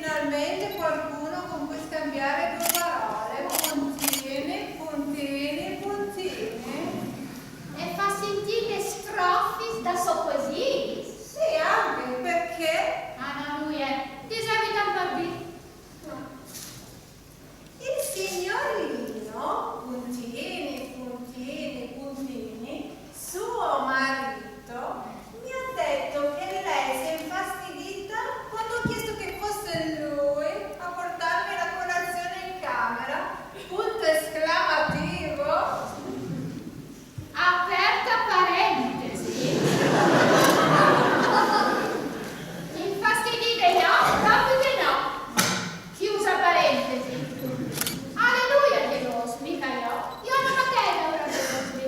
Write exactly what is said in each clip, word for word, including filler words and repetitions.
Finalmente qualcuno con cui scambiare due parole. Puntini, puntini, puntini. E fa sentì le strofis da so così? Sì, anche perché... Ah, no, lui è. Ti serve tanto al bip. Il signor Lino, puntini, puntini, puntini, suo marito, mi ha detto che lei si è infastidita quando ho chiesto che fosse lui a portarmi la colazione in camera, punto esclamativo. Aperta parentesi. Infastidite no, proprio che no. Chiusa parentesi. Alleluia, Dio, mica io. Io non ho che ora di...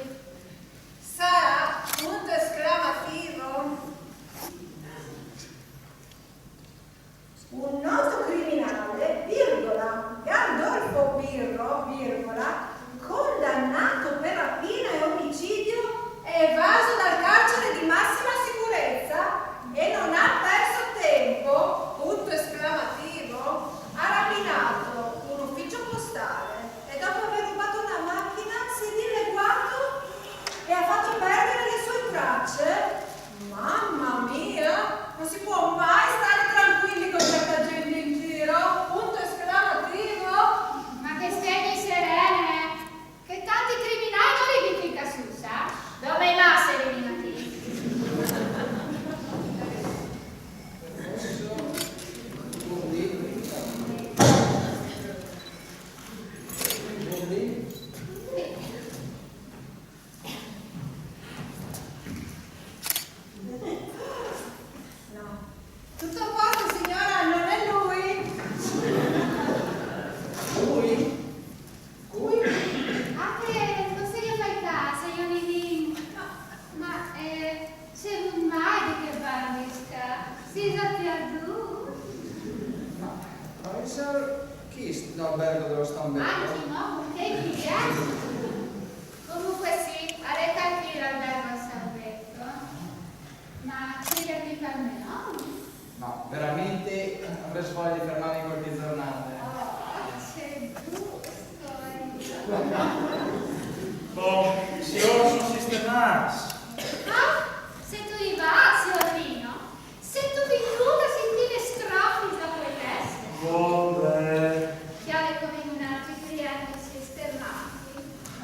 Sarà punto esclamativo. Un noto criminale, virgola, Gandolfo Pirro, virgola, condannato per rapina e omicidio, è evaso dal carcere di massima sicurezza e non ha perso tempo, punto esclamativo, ha rapinato un ufficio postale e dopo aver rubato una macchina si è dileguato e ha fatto perdere le sue tracce. Mamma mia, non si può mai stare tranquilli con certa gente in giro. Punto esclamativo. Ma che stai serene? Che tanti criminali non li fica su, sa? Dove i masse eliminati? No. Tutto a posto, signora, non è lui. Lui? Cui? Ah, che non se gli fa in casa, io mi... Ma, eh, se un mai che bandisca, si sa più. Ma, ma pensa chi sta in albergo dello Stambecco? Anche no, con che clienti? Comunque sì, arreta qui l'albergo al San Vecchio. Ma chiedermi per me, no? No, veramente avrei voglia di fermarmi qualche giornata. Oh, c'è gusto. Bon, signor, sono sistemati. Ah, se tu li va, signor Lino? Se tu venuto a sentire strofis da poetessa? Bon, beh. Chiare come un altro cliente sistemati.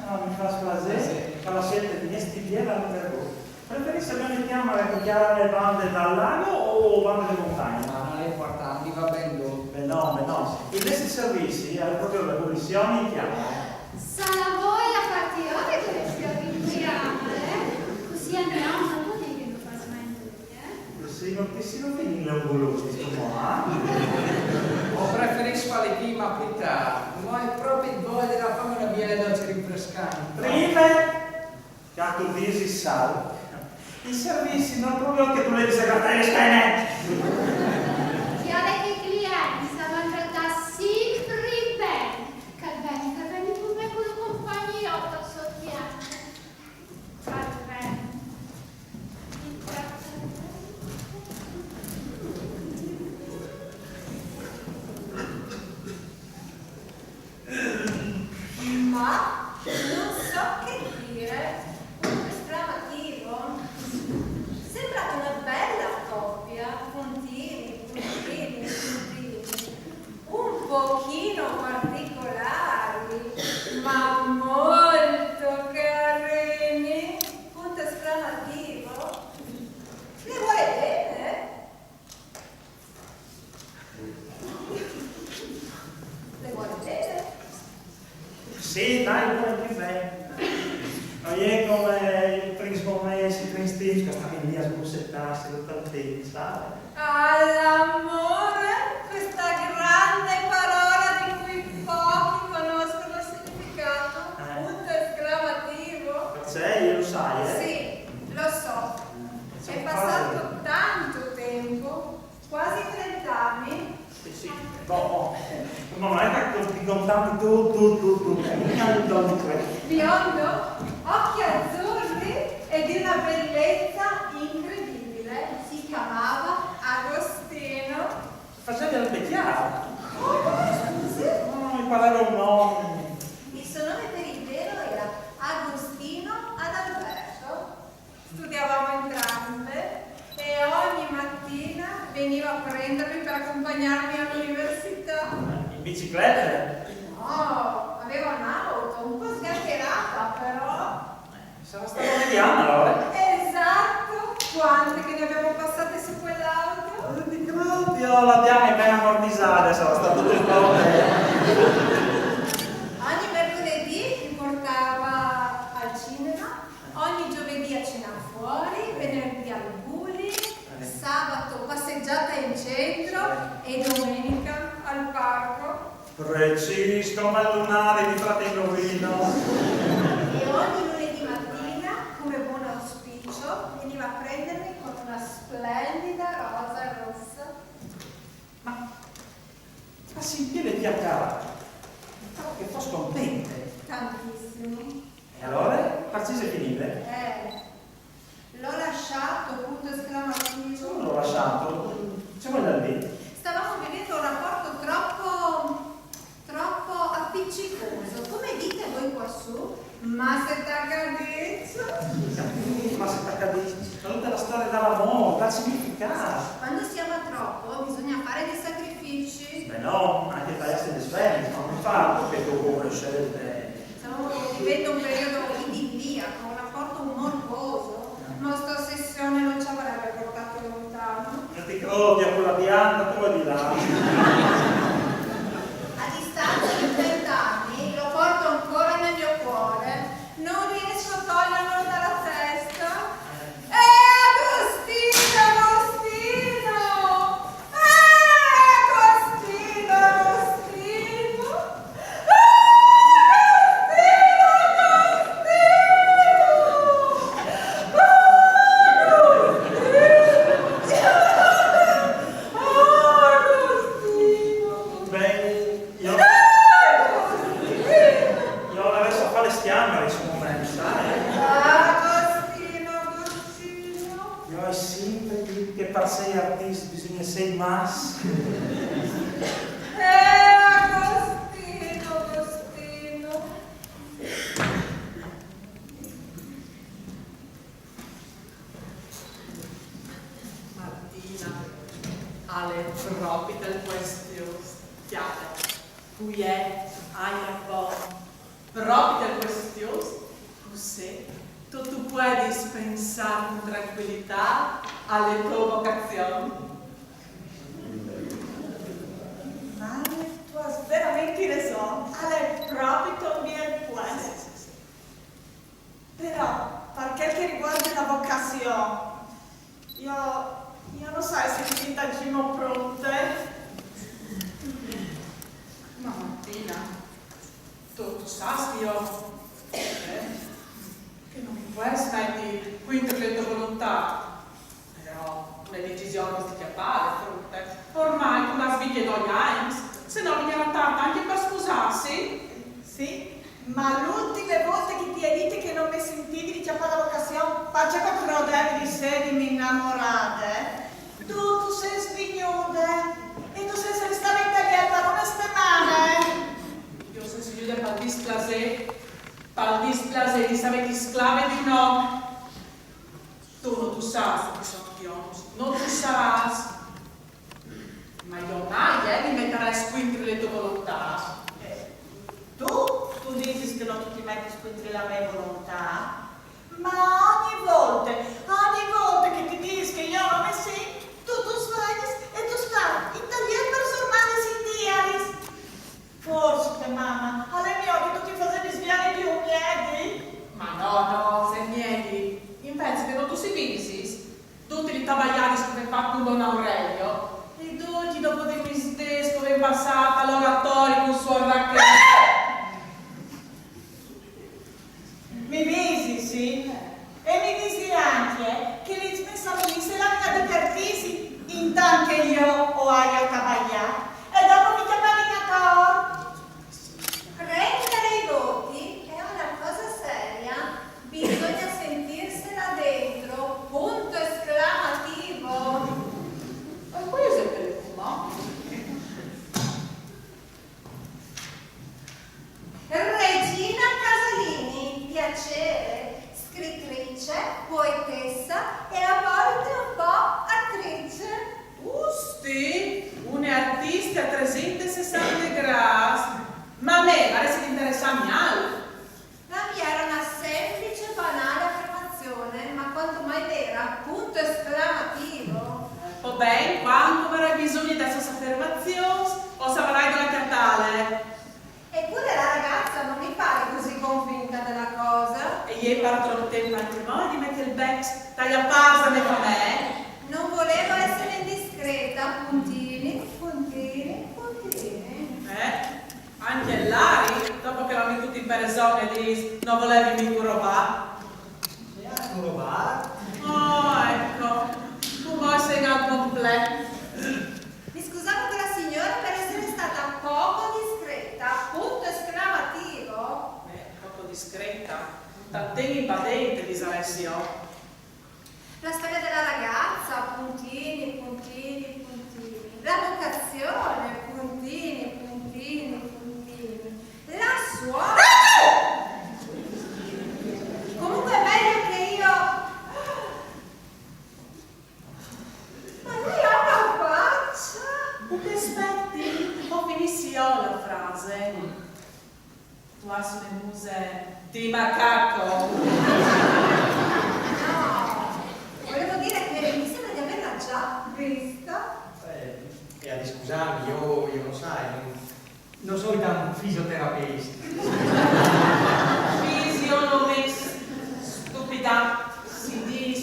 Ah, mi fa piacere, sì, fa la scelta di mestiere al verbo. Preferisce bene chiamare che chiamare bande dal lago o bande di montagna? Ma non è importante, mi va ben dove. Beh, no, beh, no. I nostri servizi, eh, proprio le commissioni, chiamano. Sarà voi a partire ora che le serviamo, eh? Così andiamo, non è che non passa mai nulla, eh? Sì, ma che si rovini le ombolosi, insomma, eh? O preferisco fare prima o più tardi, ma è proprio il volo della fame una biela dolce rinfrescante. Prima! Che tu dici, Sal, i servizi non proprio che tu le dici a Gabriele Spene. Chiare che i clienti saranno trattati sempre bene. Calveni, Calveni, come con compagnia ho sotto. Calveni. Ma non so che dire, un esclamativo. Sembrate una bella coppia, puntini, puntini, puntini, un pochino particolari, ma molto carini, punto esclamativo. Le vuole bene, eh? Le vuole bene? Sì, dai, vuole più bene. Non è come il primo mese, il primo stage, che stavi lì a smussettarsi tutto il tempo, sai? All'amore, questa grande parola di cui pochi conoscono il significato, eh, punto esclamativo. Perché io lo sai, eh? Sì, lo so. Eh, è passato tanto tempo. Quasi trenta anni. Sì, sì. Boh, boh. Ma non è che ti contamini tu, tu, tu, tu, tu, mica il dopo tre. Biondo, occhi azzurri e di una bellezza incredibile. Si chiamava Agostino. Facevi il vecchiaro. Veniva a prendermi per accompagnarmi all'università. In bicicletta? No, avevo un'auto, un po' sgangherata, però. Sarà stata mediana allora? Esatto, quante che ne abbiamo passate su quell'auto? Eh, Ti credo, la Diana è ben ammortizzata, sarà stato tutto il problema. Ogni mercoledì mi portava al cinema, ogni giovedì a cena fuori, venerdì al bowling, sabato passeggiata in centro e domenica al parco. Preciso come il lunare di Fratello Guido. E ogni lunedì mattina, come buon auspicio, veniva a prendermi con una splendida rosa rossa. Ma, ma sentire chiacchierare, però che fosse contente. Tantissimo. E allora? Perché si è finite? Eh, l'ho lasciato, punto esclamativo. L'ho lasciato. Ci vuole da lì. Stavamo vivendo un rapporto troppo, troppo appiccicoso. Come dite voi qua su? Ma se t'ha capito? Ma se t'ha capito? Ma tutta la storia dell'amore, dal significato. Quando si ama troppo bisogna fare dei sacrifici. Beh no, anche tagliarsi le sfere, ma non fa che tu vuoi scelte. Stavamo vivendo un periodo idilliaco, un rapporto morboso. Ma sta ossessione non ci avrebbe portato lontano. Non ti crodi a quella pianta, come di là? A distanza di trenta anni lo porto ancora nel mio cuore. Non riesco a toglierlo dalla testa. Eh, Agostino, Agostino! Eh, Agostino, Agostino! Eh, Agostino, Agostino! Eh, Agostino! Eh, Agostino! Beh, io, io adesso a fare schiamere in questo momento, sai? Agostino, Agostino. Io ho sempre detto che per sei artisti bisogna sei maschi. Eh, Agostino, Agostino. Martina, al è propit el cuestius, Chiara, cui è aia bon, propit el cuestius, cusì tu, tu puedis pensar cun tranquilità a le to vocazion. Mare, tu has veramenti reson, al è propit un biel puest. Però, per quel che riguarda la vocazion, io, io non so se ti senti ancora pronta. Ma Martina, tu, tu sas che io, eh, che non mi puoi smettere qui in le tue volontà. Però le decisioni si chiappare, frute. Ormai tu l'has viglie doi agns, se no veniva tardi anche per scusarsi. Sì, ma l'ultime volte che ti hai detto che non mi sentivi di chiappare la vocazione, perché tu credevi di essere innamorata, tu, tu sei svenuta e tu sei restata in Italia per una settimana. Io sono svenuta per dispiacere, per dispiacere di sapere che sclave di un uomo. Tu non tu sas che sono io, non tu sas. Ma io mai, eh, mi metterei squintri le tue volontà. Eh, tu, tu dici che non tu ti metti squintri la mia volontà, ma ogni volta, ogni volta che ti dico che io non mi sento, tu, tu svenis e tu stai in taglier per sormare sin diaris. Forse, mamma, alle mie occhi tu ti facevi sviare di un miedi? Ma no, no, se miedi. Invece che non tu si visis, tutti li tabagliati che ho fatto con Don Aurelio, e tutti dopo di me stesso che ho passato all'oratorio con suor Rachele. Mi visi, sì. E mi visi anche che li spensabilisse la vita di Cartisi, intanto che io ho aria tabagliata. E dopo mi chiamava Cacaor. Prendere i voti è una cosa seria, bisogna sentirsela dentro, punto esclamativo. E questo è per il comando. Regina Casalini, piacere, scrittrice, poetessa e a volte un po' attrice. Uh, Sì, une artiste a tresentesessante grâts. Ma a me varès di interessâmi alc. La mia era una semplice, banale affermazione, ma quanto mai vera, punto esclamativo. Po ben, quand o varai bisugne da sôs afermazions, o savarai dulà cjatâle. Eppure la ragazza non mi pare così convinta della cosa. E jê par trop timp ancjemò a dimeti il bec tai afârs de mê famee. Non volevo essere indiscreta, puntini, puntini, puntini. Eh? Ancje Lari, dopo che lu à metût in preson, e dîs: no volevi mighe robâ. Ce âstu robât? Oh, eco, cumò o soi al complet. Mi scusavo con la signora per essere stata poco discreta, punto esclamativo. Eh, poco discreta. Un tantin invadente, disarès jo. La storia della ragazza, puntini, puntini, puntini. La vocazione, puntini, puntini, puntini. La suora. Comunque è meglio che io... Ma lei ha una faccia! Ti aspeti, o finissi jo la frase. Tu âs une muse di macaco. No, volevo dire che mi sembra di averla già vista. Eh, e a discusâmi, jo, jo no sai, no, no soi tant fisioterapist. Fisionomist, stupida, si dîs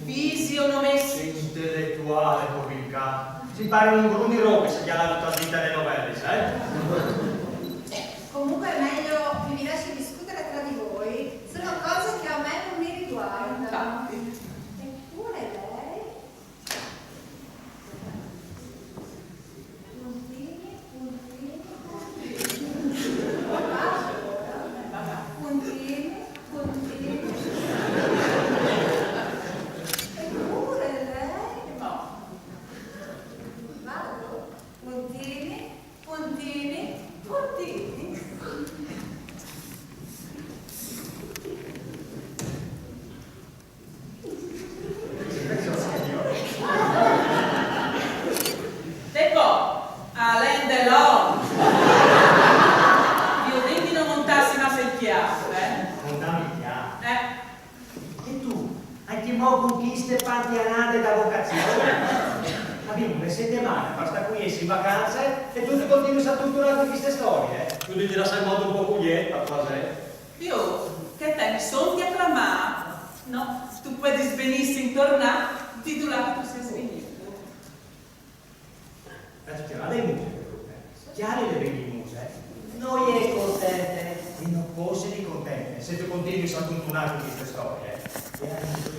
fisionomist. Ce inteletuâl, porcjan can. Si pari un grum di robe, se cjalavo tant lis telenovelis, eh? Comunque è meglio che vi lasci discutere tra di voi, sono cose che a me non mi riguardano. Infatti. Eppure lei... Puntini, puntini, puntini. Puntini, puntini. Eppure lei... Vado? Puntini, puntini, puntini. Tipo, Alain Delon. Jo o dîs di no montâsi masse il cjâf, eh? Montâmi il cjâf? Eh. E tu, ancjemò cun cheste pantianade da vocazion? Vivìn une setemane par stâ cun esse in vacance e tu ti continuis a torturâ cun cheste storie, eh? Tu ti lassais il mot un pôc liet, par plasê. Jo, che te mi sontio a clamâ? No, tu puedis benissim tornâ di dulà che tu sês vignût. Âstu cjalade muse, Brune? Cjalile ben muse. No je contente, e no pues jessi contente, se tu continuis a tontunâ cun cheste storie, eh? E ancje tu,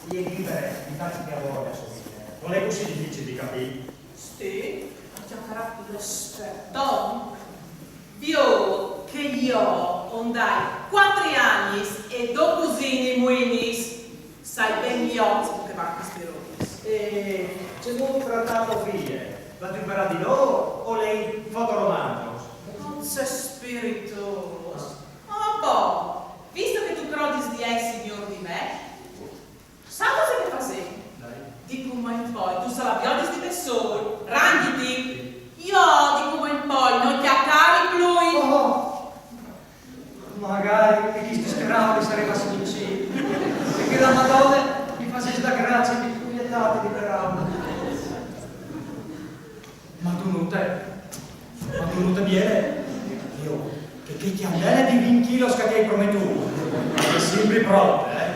e je libere di fâ ce che e vûl a sô vite. Nol è cussì dificil di capî. Sì, a cjacarâ cul esperton. Viôt che jo o 'nd ai cuatri agnis e doi cusins muinis, sai ben jo cemût che a van chestis robis. E cemût tratâ to fie? Lu âstu imparât di lôr o leint fotoromanzos? Cemût sês spiritôs. Ah bon, visto che tu crodis di jessi miôr di me, sâstu ce che fasìn? Di cumò in poi tu se la viodis di bessôl, rangjiti. Jo di cumò in poi no cjacari plui. Oh, magari che chestis peraulis a rivassin in cîl, e che la Madone mi fasès la gracie di cuietâti di peraulis. Madonute, Madonute miele, jo, che chê cjandele di vincj chilos che ti ai prometût, e je simpri pronte, eh?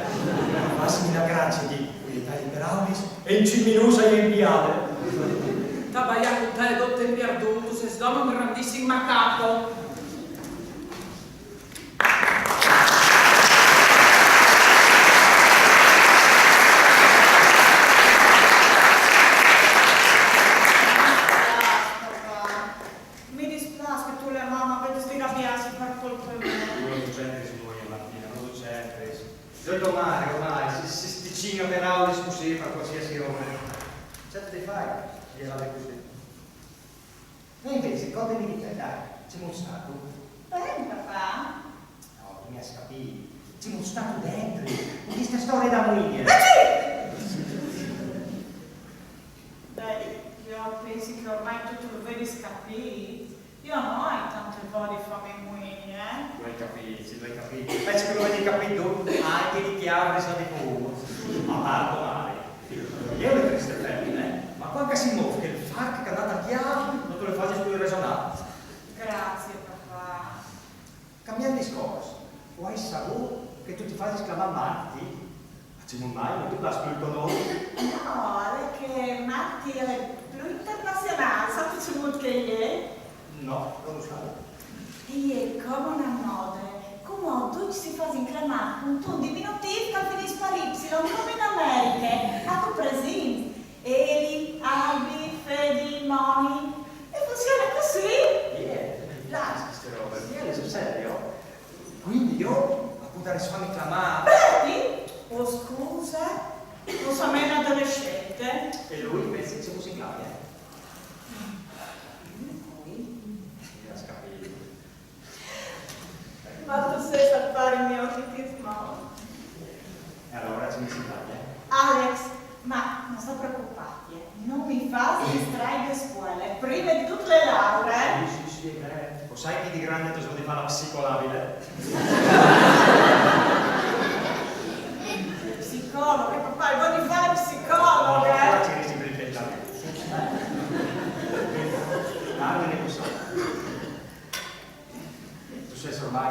Fassimi la gracie di cuietâ lis peraulis e in cinc minûts e je impiade. Tabaiâ cun te dut il viardut, tu sês dome un grandissim macaco. Mi displâs che tu e la mame o vedis di rabiâsi par colpe mê. No tu c'entris nuie, Martina, no tu c'entris. Jo e to mari, ormai, si, si spicinin a peraulis cussì par cualsisei robe. Ce tu te fâs a jê cussì? E invezit, contimi di te, dai, cemût stâstu? Ben, papà. No, tu mi âs capît. Cemût stâstu dentri, cun cheste storie da muinie. Ma sì! Dai, jo Io penso che ormai tu te lo vedi capì. Io non ho tante voglie di farmi muine. Lo hai capito, sì, lo hai capito. Penso che lo vedi capito anche di chi avrà di più. Ma parlo male. Io le triste femmine, ma quando si muove che il far che cantata chiaro, non te lo faccio più ragionare. Grazie, papà. Cambiando discorso, ho saputo che tu ti fai esclamare Marti? Ma ci non mai, ma tu l'hai scritto noi? No, è che Marti è più internazionale, sapete molto che è? No, non lo sai. E è come una moda, come tu si fa inclamare con un diminutiv che finisce per Y, come in America, a tu presenti. Eli, Albi, Fedi, Moni. E funziona così. Ieri, mi piace queste robe, ieri sul serio. Quindi io, appunto, adesso fammi clamare. Berti? Oh, scusa, non so mai un adolescente. E lui invece ci musicale, eh? Lui? Io ho capito. Ma tu sai salvare il mio autismo. E allora ci musicale, eh? Alex, ma non sta preoccuparti, eh. Non mi fa distrarre le scuole, prima di tutte le lauree. Sì, sì, sì, è vero. Lo sai che di grande tu vuoi fare la psicologa? Psicologa, papà, voglio fare psicologa. Allora ci resti per il ventennio. Carmine, lo so. Tu sei ormai